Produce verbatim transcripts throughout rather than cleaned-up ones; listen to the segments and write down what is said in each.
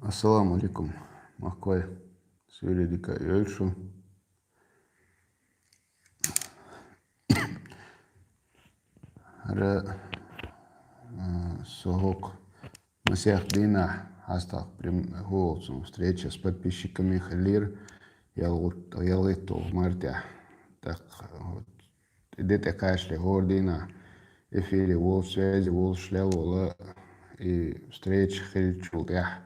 Ассаламу алейкум, махкой. Суьйре дика йойла шу. ХӀара, а, со хӀокху масех дийнахь хьастагӀа прям хӀокху встреча с подписчиками хилира, ялгӀут-, ялгӀитталгӀа мартехь. ТӀаккха вот и де тӀекхачале хӀора дийнахь эфире волуш, связи волуш лелвала, и встреча хилчул тӀаьхьа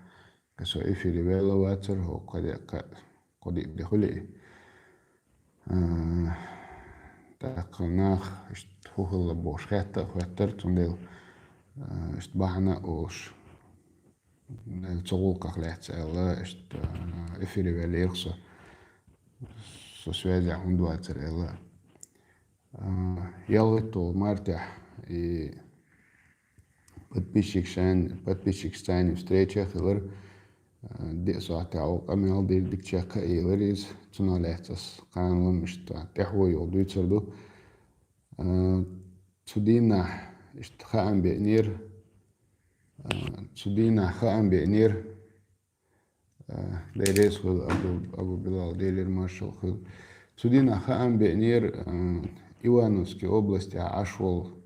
со эфире ваьлла вацара, хӀокху кхо де-, кхо-, кхо-, диъ де хуьлу и. А, тӀаккха нах иштта хӀун хилла бохуш хетта а хоьттура, цундела, а, иштта бахьана а олуш, цу гӀуллакхах лаьцна аьлла, иштта, а, эфире ваьллера со. Со связехь хӀунда вацара аьлла. А, ялгӀитталгӀа мартехь и подписчикашан-, подписчикашца встреча хилира. А, диъ сохьтехь оха къамел дира, дика чекх а елира иза. Цунах лаьцна ас кхана ламашна тӀаьхьо йолу дуьйцур ду. А, цу дийнахь иштта хаам беънера, а, цу дийнахь хаам беънера, а, Дела реза хуьлда, Абу, Абу Билал, Делера маршалла хуьлда. Цу дийнахь хаам беънера, а, Ивановский областехь Ӏаш волу,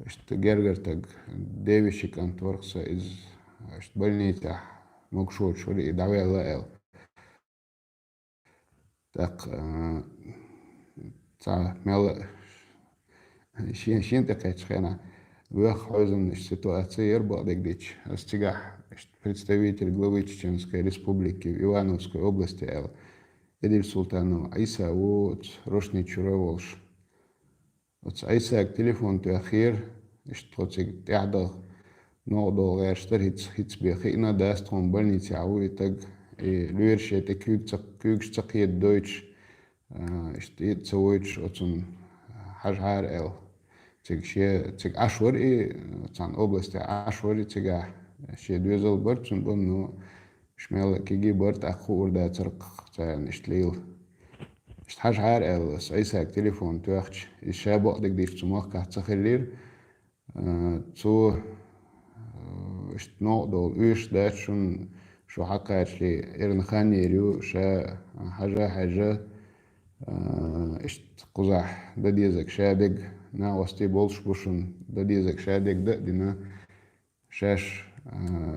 иштта гергара стаг, девешин кӀант вара-кх сан иза, иштта больницехь могушочуьра и дӀаваьлла аьлла. ТӀаккха, а, цхьа мел шен, шен тӀекхаьччу хенахь веха хьаьвзина ситуация яра, бакъдерг дийцича. Ас цигахь, иштта, представитель главы Чеченской Республики в Ивановской области аьлла, Эдиль Султанов Ӏийса ву, оцу Рошни чуьра волуш. Оцу Ӏийсага телефон тоьхнера, иштта тхо цига тӀаьхьадахча, новкъа долу гӀерташ дара, хӀинца, хӀинца бен хиъна, дас тхуна больницехь ву и стаг, и лоьраш шен тӀе куьйга ца, куьйгаш ца кхетадойтуш, а, иштта и а ца войтуш, оцунна хьажахьара аьлла. Цига шен, цига Ӏаш вара и, цхьана областехь Ӏаш вара и, цигахь шен доьзал бара цуьнан бан, но уьш мел кегий бара, тӀаккха хуур дацара-кх царна иштта лела. Иштта хьажахьара аьлла ас Ӏийсага телефон тоьхча, иза ша бакъдерг дийцича цу махкахь ца хиллера. А, цо, а, иштта новкъа долу оьшуш дац шуна, шу хьакхачале эрна хан йийр ю, ша хьажа а хьаьжна, а, иштта кхузахь дан дезарг ша дерг, накъостий болуш бу шуна, дан дезарг ша дерг дан а дина, шаьш, а,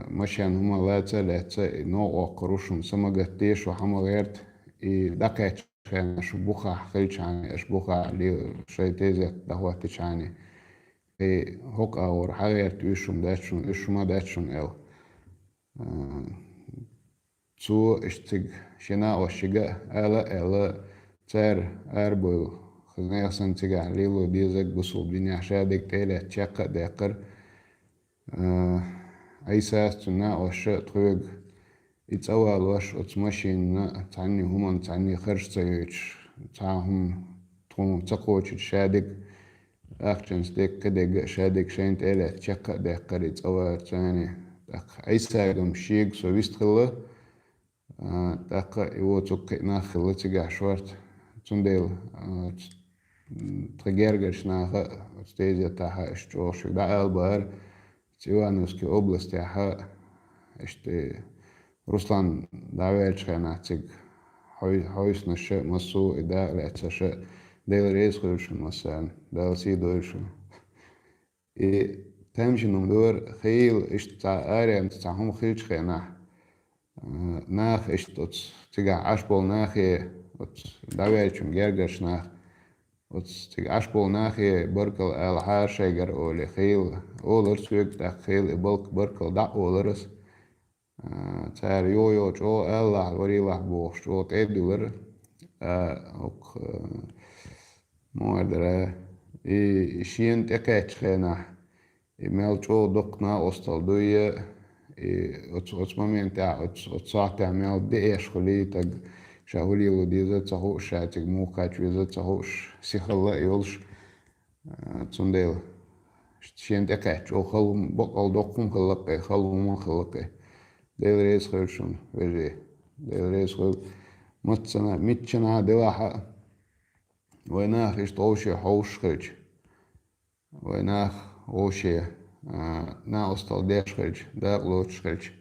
машен хӀума лаца а лаьцна, и новкъа воккхур ву шуна, са ма гатде, шу хьан ма гӀерта, и дӀакхаьччу хенахь шу бухахь хилчахьана, аша бухахь ле-, шайн тезет дӀахӀоттичахьана, и хӀокху агӀор хьан гӀерта уьш хӀума дац шуна, уьш хӀума дац шуна аьлла. А, цо иштта цига шен накъосташка ала а аьлла, цара арабевлла, хаза нехан санна цигахь лело дезарг бусалба динехь ша дерг тӀе а лаьцна чекх а даьккхира. А, Ӏийсас, цуьнан накъосташа тхоьга и цӀа валош, оцу машенна цхьанний хӀуманна цхьанний харж ца йойтуш, цхьа а хӀума тхуна ца кхочуьйтуш ша дерг, ахчанца дерг, кхидерг а ша дерг шайна тӀе а лаьцна чекх а даьккхира и цӀа валар царна. ТӀаккха Ӏийсагам шега со вист хилла, а, тӀаккха и вон цуьнга кхин нах хилла цигахь шорта. Цундела, а, ц-, м, тхан гергарчу наха а, оцу тезетахь а иштта чӀогӀа шуьга дӀаала бахара, цу Ивановской областехь а, иштта, Руслан дӀаваьллачу хенахь цига хьой-, хьовсанаш а, массо а и дакъа лаьцнарш а, Дела реза хуьлда шуна массарна, Дала сий дойла шуна. И тамашийна хӀума дара, хийла иштта цхьа аренца цхьа хӀума хилчу хенахь, а, наха иштта оцу цигахь Ӏаш болу нахе, оцу дӀаваьллачун гергарчу наха, оцу цига Ӏаш болу нахе баркалла алахьара шайгара олий, хийла олура соьга, тӀаккха хийла и балк-, баркалла дӀа а олура ас. А, цара йо-йо чӀогӀа алалахь, варелахь бохуш, чӀогӀа тӀе а дуьллура. А, хӀокху, а, муха дара, и шена тӀекхаьччу хенахь, и мел чӀогӀа доккха накъосталла дуй, и оцу, оцу моментехь, оцу, оцу сохьтехь мел деэш хуьлий, таг ша хӀун лело деза а ца хууш, ша цига муха кхача веза а ца хууш, сихалла а йолуш, а, цундела шена тӀекхаьчча, оха хала хӀума, баккъал доккха хӀума хилла-кх и, хала хӀума хилла-кх и. Дела реза хуьлда шуна, вежарий. Дела реза хуьлда. Массанхьа, миччанхьа делахь а, вай нах иштта вовшех хьовсуш хилча, вай нах вовшех, а, накъосталла деш хилча, дакъа лоцуш хилча,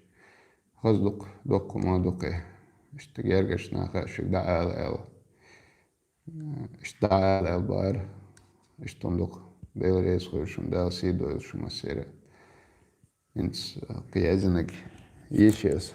Хаза ду-кх, доккха ма ду-кх. Иштта гергарча наха шуьга дӀаала аьлла. Иштта дӀаала аьлла бахара. Иштта хӀума ду-кх. Дела реза хуьлда шуна, Дала сий дойла шун массеран. ХӀинца кхы язйинарг йийши ас.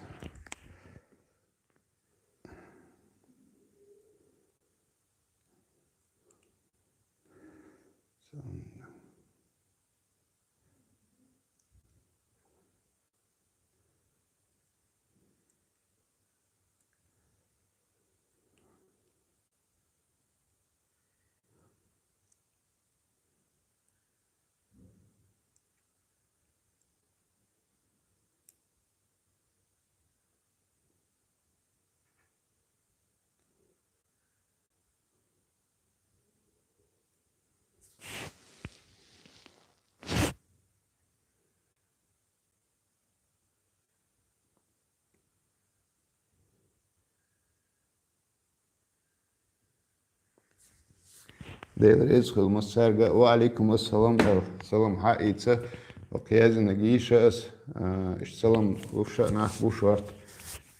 Дела реза хуьлда массаьрга. Ва Ӏалайкум ассалам аьлла. Салам хьаийца. Кхы язйинарг йийши ас. А, иштта салам луш а нах бу шортта.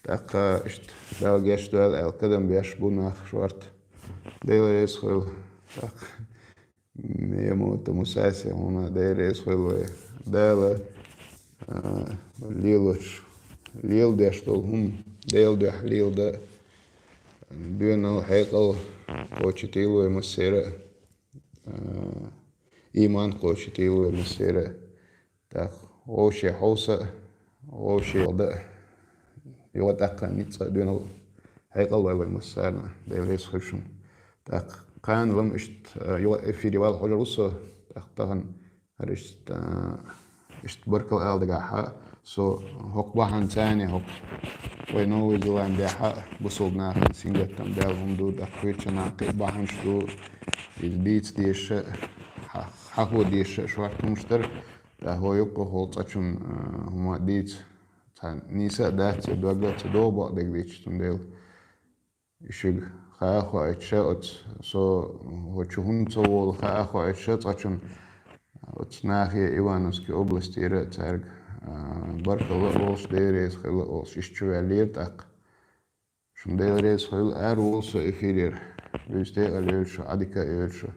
ТӀаккха иштта Дала гечдойла аьлла, кадам беш бу нах шортта. Дела реза хуьлда. ТӀаккха Мемута Мусасе, хьуна Дела реза хуьлда вай. Дала, а, лелочу, леладеш долу хӀума Делан дуьхьа леладан, доьналла, хьекъал кхочуьйтийла вай массеран а, а, иман кхочуьйтийла вай массеран а. ТӀаккха вовшех хьовса а, вовшех дан а, юха тӀаккха ницкъ а, доьналла, хьекъал лой вай массарна, Дела реза хуьлда шуна. ТӀаккха кхана ла-м иштта, а, юха эфире вала хьожур ву со, тӀаккха тахана хӀара иштта, а, иштта баркалла ала дагахь а, со хӀокху бахьанца а, хӀокху вай Новая Зеландехь а бусалба нахана сингаттам даьлла хӀума ду, тӀаккха кхечу нахана кхин а бахьанаш ду, иза дийца дезаш а, хьа-, хьахо дезаш а шортта хӀумнаш дара. ТӀаккха хӀокху юккъехула цкъачунна, а, хӀума дийца цхьа нийса а дац, я дог а ца догӀу бакъдерг дийцча, цундела и шуьга хаа хоуьйтуш а оцу, со хӀокху чу хӀунда ца волу хаа хоуьйтуш а цкъачунна, оцу нахе Ивановский областера а цаьрга, а, баркалла а олуш, Дела реза хуьлда а олуш, иштта чу ваьллера тӀаккха. Шуна Дела реза хуьлда, ара волу со эфирера. Веза декъала йойла шу, Ӏадика а йойла шу.